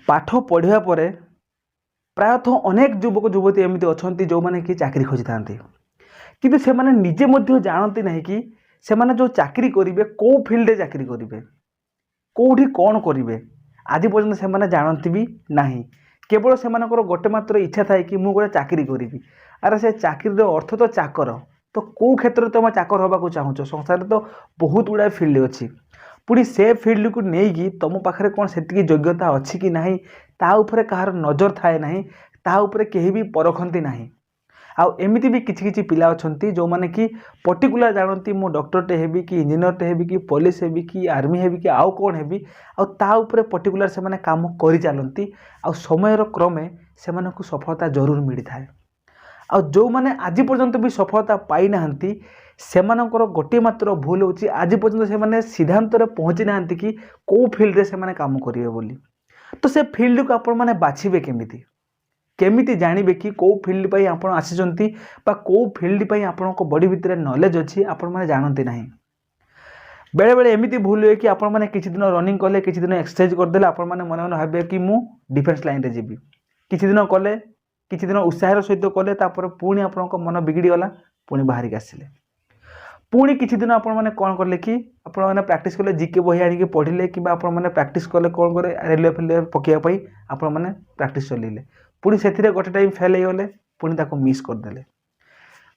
ପାଠ ପଢ଼ିବା ପରେ ପ୍ରାୟତଃ ଅନେକ ଯୁବକ ଯୁବତୀ ଏମିତି ଅଛନ୍ତି ଯେଉଁମାନେ କି ଚାକିରି ଖୋଜିଥାନ୍ତି, କିନ୍ତୁ ସେମାନେ ନିଜେ ମଧ୍ୟ ଜାଣନ୍ତି ନାହିଁ କି ସେମାନେ ଯେଉଁ ଚାକିରି କରିବେ କେଉଁ ଫିଲ୍ଡରେ ଚାକିରି କରିବେ, କେଉଁଠି କ'ଣ କରିବେ, ଆଜି ପର୍ଯ୍ୟନ୍ତ ସେମାନେ ଜାଣନ୍ତି ବି ନାହିଁ। କେବଳ ସେମାନଙ୍କର ଗୋଟେ ମାତ୍ର ଇଚ୍ଛା ଥାଏ କି ମୁଁ ଗୋଟେ ଚାକିରି କରିବି। ଆରେ ସେ ଚାକିରିର ଅର୍ଥ ତ ଚାକର, ତ କେଉଁ କ୍ଷେତ୍ରରେ ତୁମେ ଚାକର ହେବାକୁ ଚାହୁଁଛ? ସଂସାରରେ ତ ବହୁତ ଗୁଡ଼ାଏ ଫିଲ୍ଡ ଅଛି, ପୁଣି ସେ ଫିଲ୍ଡକୁ ନେଇକି ତୁମ ପାଖରେ କ'ଣ ସେତିକି ଯୋଗ୍ୟତା ଅଛି କି ନାହିଁ ତା ଉପରେ କାହାର ନଜର ଥାଏ ନାହିଁ, ତା ଉପରେ କେହି ବି ପରଖନ୍ତି ନାହିଁ। ଆଉ ଏମିତି ବି କିଛି କିଛି ପିଲା ଅଛନ୍ତି ଯେଉଁମାନେ କି ପର୍ଟିକୁଲାର ଜାଣନ୍ତି ମୁଁ ଡକ୍ଟରଟେ ହେବି କି ଇଞ୍ଜିନିୟରଟେ ହେବି କି ପୋଲିସ ହେବି କି ଆର୍ମି ହେବି କି ଆଉ କ'ଣ ହେବି, ଆଉ ତା ଉପରେ ପର୍ଟିକୁଲାର ସେମାନେ କାମ କରିଚାଲନ୍ତି, ଆଉ ସମୟର କ୍ରମେ ସେମାନଙ୍କୁ ସଫଳତା ଜରୁର ମିଳିଥାଏ। ଆଉ ଯେଉଁମାନେ ଆଜି ପର୍ଯ୍ୟନ୍ତ ବି ସଫଳତା ପାଇନାହାନ୍ତି ସେମାନଙ୍କର ଗୋଟିଏ ମାତ୍ର ଭୁଲ ହେଉଛି ଆଜି ପର୍ଯ୍ୟନ୍ତ ସେମାନେ ସିଦ୍ଧାନ୍ତରେ ପହଞ୍ଚି ନାହାନ୍ତି କି କେଉଁ ଫିଲ୍ଡରେ ସେମାନେ କାମ କରିବେ ବୋଲି। ତ ସେ ଫିଲ୍ଡକୁ ଆପଣମାନେ ବାଛିବେ କେମିତି, କେମିତି ଜାଣିବେ କି କେଉଁ ଫିଲ୍ଡ ପାଇଁ ଆପଣ ଆସିଛନ୍ତି ବା କେଉଁ ଫିଲ୍ଡ ପାଇଁ ଆପଣଙ୍କ ବଡି ଭିତରେ ନଲେଜ୍ ଅଛି, ଆପଣମାନେ ଜାଣନ୍ତି ନାହିଁ। ବେଳେବେଳେ ଏମିତି ଭୁଲ ହୁଏ କି ଆପଣମାନେ କିଛି ଦିନ ରନିଂ କଲେ, କିଛି ଦିନ ଏକ୍ସରସାଇଜ୍ କରିଦେଲେ, ଆପଣମାନେ ମନେ ମନେ ଭାବିବେ କି ମୁଁ ଡିଫେନ୍ସ ଲାଇନ୍ରେ ଯିବି। କିଛି ଦିନ କଲେ, କିଛି ଦିନ ଉତ୍ସାହର ସହିତ କଲେ, ତାପରେ ପୁଣି ଆପଣଙ୍କ ମନ ବିଗିଡ଼ିଗଲା, ପୁଣି ବାହାରିକି ଆସିଲେ। ପୁଣି କିଛି ଦିନ ଆପଣମାନେ କ'ଣ କଲେ କି ଆପଣମାନେ ପ୍ରାକ୍ଟିସ୍ କଲେ, ଜିକେ ବହି ଆଣିକି ପଢ଼ିଲେ, କିମ୍ବା ଆପଣମାନେ ପ୍ରାକ୍ଟିସ୍ କଲେ କ'ଣ କରେ ରେଲୱେ ଫେଲୱେ ପକାଇବା ପାଇଁ ଆପଣମାନେ ପ୍ରାକ୍ଟିସ୍ ଚଲେଇଲେ, ପୁଣି ସେଥିରେ ଗୋଟେ ଟାଇମ୍ ଫେଲ୍ ହେଇଗଲେ, ପୁଣି ତାକୁ ମିସ୍ କରିଦେଲେ।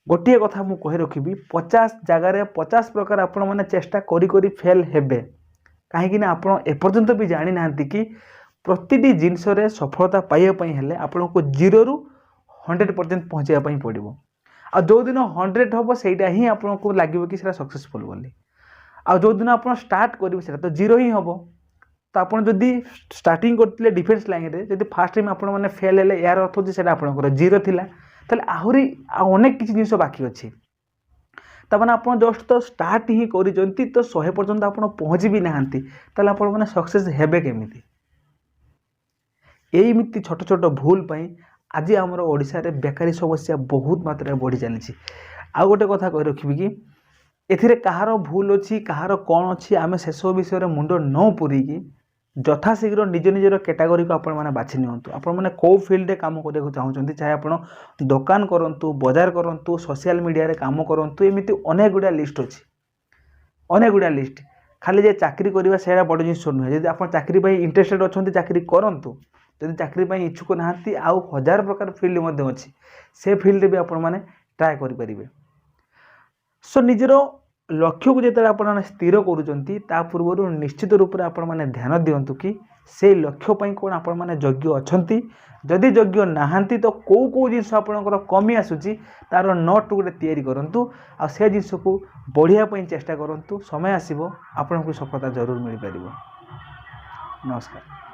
ଗୋଟିଏ କଥା ମୁଁ କହି ରଖିବି, 50 ଜାଗାରେ 50 ପ୍ରକାର ଆପଣମାନେ ଚେଷ୍ଟା କରି କରି ଫେଲ୍ ହେବେ, କାହିଁକିନା ଆପଣ ଏପର୍ଯ୍ୟନ୍ତ ବି ଜାଣିନାହାନ୍ତି କି ପ୍ରତିଟି ଜିନିଷରେ ସଫଳତା ପାଇବା ପାଇଁ ହେଲେ ଆପଣଙ୍କୁ 0ରୁ 100 ପର୍ଯ୍ୟନ୍ତ ପହଞ୍ଚିବା ପାଇଁ ପଡ଼ିବ। ଆଉ ଯେଉଁଦିନ 100 ହେବ ସେଇଟା ହିଁ ଆପଣଙ୍କୁ ଲାଗିବ କି ସେଇଟା ସକ୍ସେସଫୁଲ୍ ବୋଲି। ଆଉ ଯେଉଁଦିନ ଆପଣ ଷ୍ଟାର୍ଟ କରିବେ ସେଇଟା ତ 0 ହିଁ ହେବ। ତ ଆପଣ ଯଦି ଷ୍ଟାର୍ଟିଂ କରିଥିଲେ ଡିଫେନ୍ସ ଲାଇନ୍ରେ, ଯଦି ଫାର୍ଷ୍ଟ ଟାଇମ୍ ଆପଣମାନେ ଫେଲ୍ ହେଲେ, ଏହାର ଅର୍ଥ ହେଉଛି ସେଇଟା ଆପଣଙ୍କର 0 ଥିଲା, ତାହେଲେ ଆହୁରି ଆଉ ଅନେକ କିଛି ଜିନିଷ ବାକି ଅଛି। ତାମାନେ ଆପଣ ଜଷ୍ଟ ତ ଷ୍ଟାର୍ଟ ହିଁ କରିଛନ୍ତି, ତ 100 ପର୍ଯ୍ୟନ୍ତ ଆପଣ ପହଞ୍ଚି ବି ନାହାନ୍ତି, ତାହେଲେ ଆପଣମାନେ ସକ୍ସେସ୍ ହେବେ କେମିତି? ଏଇମିତି ଛୋଟ ଛୋଟ ଭୁଲ ପାଇଁ ଆଜି ଆମର ଓଡ଼ିଶାରେ ବେକାରୀ ସମସ୍ୟା ବହୁତ ମାତ୍ରାରେ ବଢ଼ି ଚାଲିଛି। ଆଉ ଗୋଟେ କଥା କହି ରଖିବି କି ଏଥିରେ କାହାର ଭୁଲ ଅଛି, କାହାର କ'ଣ ଅଛି, ଆମେ ସେସବୁ ବିଷୟରେ ମୁଣ୍ଡ ନ ପୂରେଇକି ଯଥାଶୀଘ୍ର ନିଜ ନିଜର କ୍ୟାଟାଗୋରୀକୁ ଆପଣମାନେ ବାଛି ନିଅନ୍ତୁ। ଆପଣମାନେ କେଉଁ ଫିଲ୍ଡରେ କାମ କରିବାକୁ ଚାହୁଁଛନ୍ତି, ଚାହେ ଆପଣ ଦୋକାନ କରନ୍ତୁ, ବଜାର କରନ୍ତୁ, ସୋସିଆଲ ମିଡ଼ିଆରେ କାମ କରନ୍ତୁ, ଏମିତି ଅନେକ ଗୁଡ଼ିଏ ଲିଷ୍ଟ ଅଛି, ଅନେକ ଗୁଡ଼ିଏ ଲିଷ୍ଟ। ଖାଲି ଯେ ଚାକିରି କରିବା ସେଇଟା ବଡ଼ ଜିନିଷ ନୁହେଁ। ଯଦି ଆପଣ ଚାକିରି ପାଇଁ ଇଣ୍ଟରେଷ୍ଟେଡ଼ ଅଛନ୍ତି ଚାକିରି କରନ୍ତୁ, ଯଦି ଚାକିରି ପାଇଁ ଇଚ୍ଛୁକ ନାହାନ୍ତି ଆଉ ହଜାର ପ୍ରକାର ଫିଲ୍ଡ ମଧ୍ୟ ଅଛି, ସେ ଫିଲ୍ଡରେ ବି ଆପଣମାନେ ଟ୍ରାଏ କରିପାରିବେ। ସୋ ନିଜର ଲକ୍ଷ୍ୟକୁ ଯେତେବେଳେ ଆପଣମାନେ ସ୍ଥିର କରୁଛନ୍ତି ତା ପୂର୍ବରୁ ନିଶ୍ଚିତ ରୂପରେ ଆପଣମାନେ ଧ୍ୟାନ ଦିଅନ୍ତୁ କି ସେଇ ଲକ୍ଷ୍ୟ ପାଇଁ କ'ଣ ଆପଣମାନେ ଯୋଗ୍ୟ ଅଛନ୍ତି। ଯଦି ଯୋଗ୍ୟ ନାହାନ୍ତି ତ କେଉଁ କେଉଁ ଜିନିଷ ଆପଣଙ୍କର କମି ଆସୁଛି ତା'ର ନୋଟ୍ ଗୋଟେ ତିଆରି କରନ୍ତୁ, ଆଉ ସେ ଜିନିଷକୁ ବଢ଼ିବା ପାଇଁ ଚେଷ୍ଟା କରନ୍ତୁ। ସମୟ ଆସିବ ଆପଣଙ୍କୁ ସଫଳତା ଜରୁର ମିଳିପାରିବ। ନମସ୍କାର।